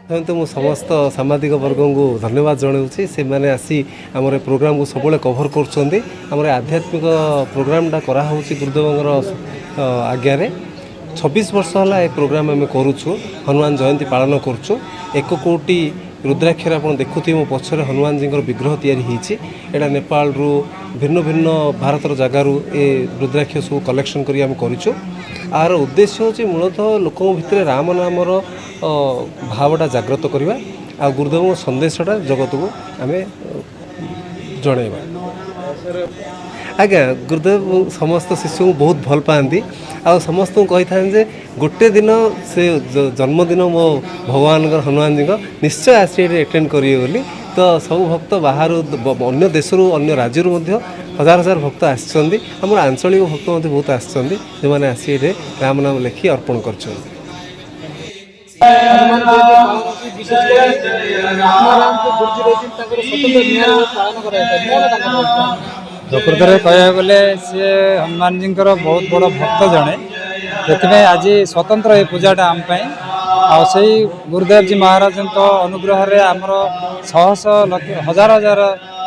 ପ୍ରଥମେ ତ ମୁଁ ସମସ୍ତ ସାମ୍ବାଦିକ ବର୍ଗଙ୍କୁ ଧନ୍ୟବାଦ ଜଣାଉଛି। ସେମାନେ ଆସି ଆମର ଏ ପ୍ରୋଗ୍ରାମକୁ ସବୁବେଳେ କଭର୍ କରୁଛନ୍ତି। ଆମର ଆଧ୍ୟାତ୍ମିକ ପ୍ରୋଗ୍ରାମଟା କରାହେଉଛି ଗୁରୁଦେବଙ୍କର ଆଜ୍ଞାରେ। 26 ବର୍ଷ ହେଲା ଏ ପ୍ରୋଗ୍ରାମ ଆମେ କରୁଛୁ, ହନୁମାନ ଜୟନ୍ତୀ ପାଳନ କରୁଛୁ। 1 କୋଟି ରୁଦ୍ରାକ୍ଷରେ, ଆପଣ ଦେଖୁଥିବେ ମୋ ପଛରେ ହନୁମାନଜୀଙ୍କର ବିଗ୍ରହ ତିଆରି ହେଇଛି। ଏଇଟା ନେପାଳରୁ, ଭିନ୍ନ ଭିନ୍ନ ଭାରତର ଜାଗାରୁ ଏ ରୁଦ୍ରାକ୍ଷ ସବୁ କଲେକ୍ସନ୍ କରି ଆମେ କରିଛୁ। ଆର ଉଦ୍ଦେଶ୍ୟ ହେଉଛି ମୂଳତଃ ଲୋକଙ୍କ ଭିତରେ ରାମ ନାମର ଭାବଟା ଜାଗ୍ରତ କରିବା ଆଉ ଗୁରୁଦେବଙ୍କ ସନ୍ଦେଶଟା ଜଗତକୁ ଆମେ ଜଣାଇବା। ଆଜ୍ଞା, ଗୁରୁଦେବ ସମସ୍ତ ଶିଷ୍ୟଙ୍କୁ ବହୁତ ଭଲ ପାଆନ୍ତି ଆଉ ସମସ୍ତଙ୍କୁ କହିଥାନ୍ତି ଯେ ଗୋଟେ ଦିନ ସେ ଜନ୍ମଦିନ ମୋ ଭଗବାନଙ୍କର, ହନୁମାନଜୀଙ୍କ, ନିଶ୍ଚୟ ଆସି ଏଠି ଆଟେଣ୍ଡ କରିବେ ବୋଲି। ତ ସବୁ ଭକ୍ତ ବାହାରୁ, ଅନ୍ୟ ଦେଶରୁ, ଅନ୍ୟ ରାଜ୍ୟରୁ ମଧ୍ୟ ହଜାର ହଜାର ଭକ୍ତ ଆସିଛନ୍ତି। ଆମର ଆଞ୍ଚଳିକ ଭକ୍ତ ମଧ୍ୟ ବହୁତ ଆସିଛନ୍ତି, ଯେଉଁମାନେ ଆସି ଏଠି ରାମ ନାମ ଲେଖି ଅର୍ପଣ କରିଛନ୍ତି। ହନୁମାନ ଜୟନ୍ତୀ ପାଳନ ହେଉଛି, ବିଶେଷ କରି ଆତ୍ମାରାମଙ୍କୁ ଗୁରୁଜୀ ରହିଛନ୍ତି, ତାଙ୍କର ସ୍ୱତନ୍ତ୍ର ନିଆରା ଭାବେ ପାଳନ କରାଯାଇଥାଏ। କ'ଣ ତାଙ୍କର ରହିଛି? ପ୍ରକୃତରେ କହିବାକୁ ଗଲେ ସିଏ ହନୁମାନଜୀଙ୍କର ବହୁତ ବଡ଼ ଭକ୍ତ ଜଣେ। ସେଥିପାଇଁ ଆଜି ସ୍ୱତନ୍ତ୍ର ଏ ପୂଜାଟା ଆମ ପାଇଁ। ଆଉ ସେଇ ଗୁରୁଦେବଜୀ ମହାରାଜଙ୍କ ଅନୁଗ୍ରହରେ ଆମର ଶହ ଶହ, ଲକ୍ଷ, ହଜାର ହଜାର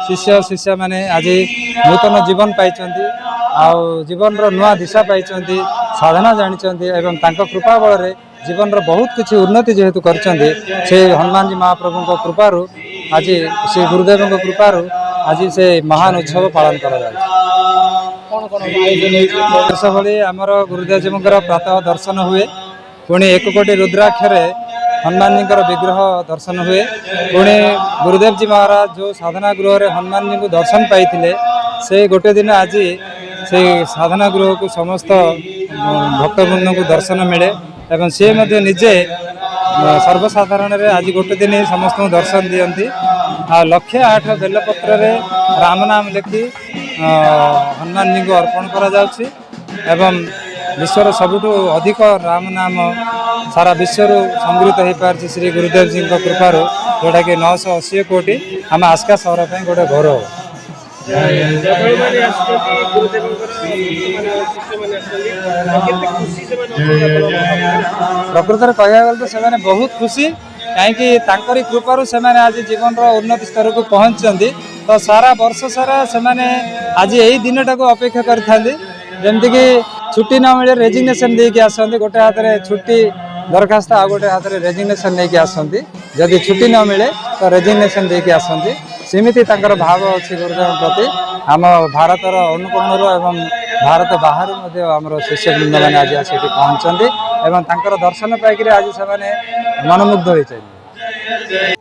ଶିଷ୍ୟ ଶିଷ୍ୟମାନେ ଆଜି ନୂତନ ଜୀବନ ପାଇଛନ୍ତି ଆଉ ଜୀବନର ନୂଆ ଦିଶା ପାଇଛନ୍ତି, ସାଧନା ଜାଣିଛନ୍ତି ଏବଂ ତାଙ୍କ କୃପା ବଳରେ ଜୀବନର ବହୁତ କିଛି ଉନ୍ନତି ଯେହେତୁ କରିଛନ୍ତି, ସେ ହନୁମାନଜୀ ମହାପ୍ରଭୁଙ୍କ କୃପାରୁ, ଆଜି ସେ ଗୁରୁଦେବଙ୍କ କୃପାରୁ ଆଜି ସେ ମହାନ ଉତ୍ସବ ପାଳନ କରାଯାଉଛି। କ'ଣ କ'ଣ ଆୟୋଜନ ହେଇଛି? ବର୍ଷ ଭଳି ଆମର ଗୁରୁଦେବଜୀଙ୍କର ପ୍ରାତଃ ଦର୍ଶନ ହୁଏ। ପୁଣି 1 କୋଟି ରୁଦ୍ରାକ୍ଷରେ ହନୁମାନଜୀଙ୍କର ବିଗ୍ରହ ଦର୍ଶନ ହୁଏ। ପୁଣି ଗୁରୁଦେବଜୀ ମହାରାଜ ଯେଉଁ ସାଧନା ଗୃହରେ ହନୁମାନଜୀଙ୍କୁ ଦର୍ଶନ ପାଇଥିଲେ, ସେ ଗୋଟେ ଦିନ ଆଜି ସେଇ ସାଧନା ଗୃହକୁ ସମସ୍ତ ଭକ୍ତବୃନ୍ଦଙ୍କୁ ଦର୍ଶନ ମିଳେ ଏବଂ ସିଏ ମଧ୍ୟ ନିଜେ ସର୍ବସାଧାରଣରେ ଆଜି ଗୋଟେ ଦିନ ହିଁ ସମସ୍ତଙ୍କୁ ଦର୍ଶନ ଦିଅନ୍ତି। ଆଉ 1,00,008 ବେଲପତ୍ରରେ ରାମ ନାମ ଲେଖି ହନୁମାନଜୀଙ୍କୁ ଅର୍ପଣ କରାଯାଉଛି ଏବଂ ବିଶ୍ୱର ସବୁଠୁ ଅଧିକ ରାମ ନାମ ସାରା ବିଶ୍ୱରୁ ସଂଗୃହୀତ ହୋଇପାରିଛି ଶ୍ରୀ ଗୁରୁଦେବଜୀଙ୍କ କୃପାରୁ, ଯେଉଁଟାକି 980 କୋଟି, ଆମ ଆସ୍କା ସହର ପାଇଁ ଗୋଟେ ଗୌରବ। ଶ୍ରଦ୍ଧାଳୁମାନେ ଆସୁଛନ୍ତି, ଗୁରୁଦେବଙ୍କର ଭକ୍ତମାନେ, ଶିଷ୍ୟମାନେ ଆସୁଛନ୍ତି, କେତେ ଖୁସି ସେମାନେ ଅଛନ୍ତି ଆପଣ? ପ୍ରକୃତରେ କହିବାକୁ ଗଲେ ତ ସେମାନେ ବହୁତ ଖୁସି, କାହିଁକି ତାଙ୍କରି କୃପାରୁ ସେମାନେ ଆଜି ଜୀବନର ଉନ୍ନତି ସ୍ତରକୁ ପହଞ୍ଚିଛନ୍ତି। ତ ସାରା ବର୍ଷ ସାରା ସେମାନେ ଆଜି ଏଇ ଦିନଟାକୁ ଅପେକ୍ଷା କରିଥାନ୍ତି। ଯେମିତିକି ଛୁଟି ନ ମିଳେ, ରେଜିଗ୍ନେସନ୍ ଦେଇକି ଆସନ୍ତି। ଗୋଟେ ହାତରେ ଛୁଟି ଦରଖାସ୍ତ ଆଉ ଗୋଟେ ହାତରେ ରେଜିଗ୍ନେସନ୍ ନେଇକି ଆସନ୍ତି। ଯଦି ଛୁଟି ନ ମିଳେ ତ ରେଜିଗ୍ନେସନ୍ ଦେଇକି ଆସନ୍ତି। ସେମିତି ତାଙ୍କର ଭାବ ଅଛି ଗୁରୁଦେବଙ୍କ ପ୍ରତି। ଆମ ଭାରତର ଅନୁକୋଣରୁ ଏବଂ ଭାରତ ବାହାରୁ ମଧ୍ୟ ଆମର ଶିଷ୍ୟବୃନ୍ଦମାନେ ଆଜି ଆସି ଏଠି ପହଞ୍ଚନ୍ତି ଏବଂ ତାଙ୍କର ଦର୍ଶନ ପାଇକରି ଆଜି ସେମାନେ ମନମୁଗ୍ଧ ହୋଇଛନ୍ତି।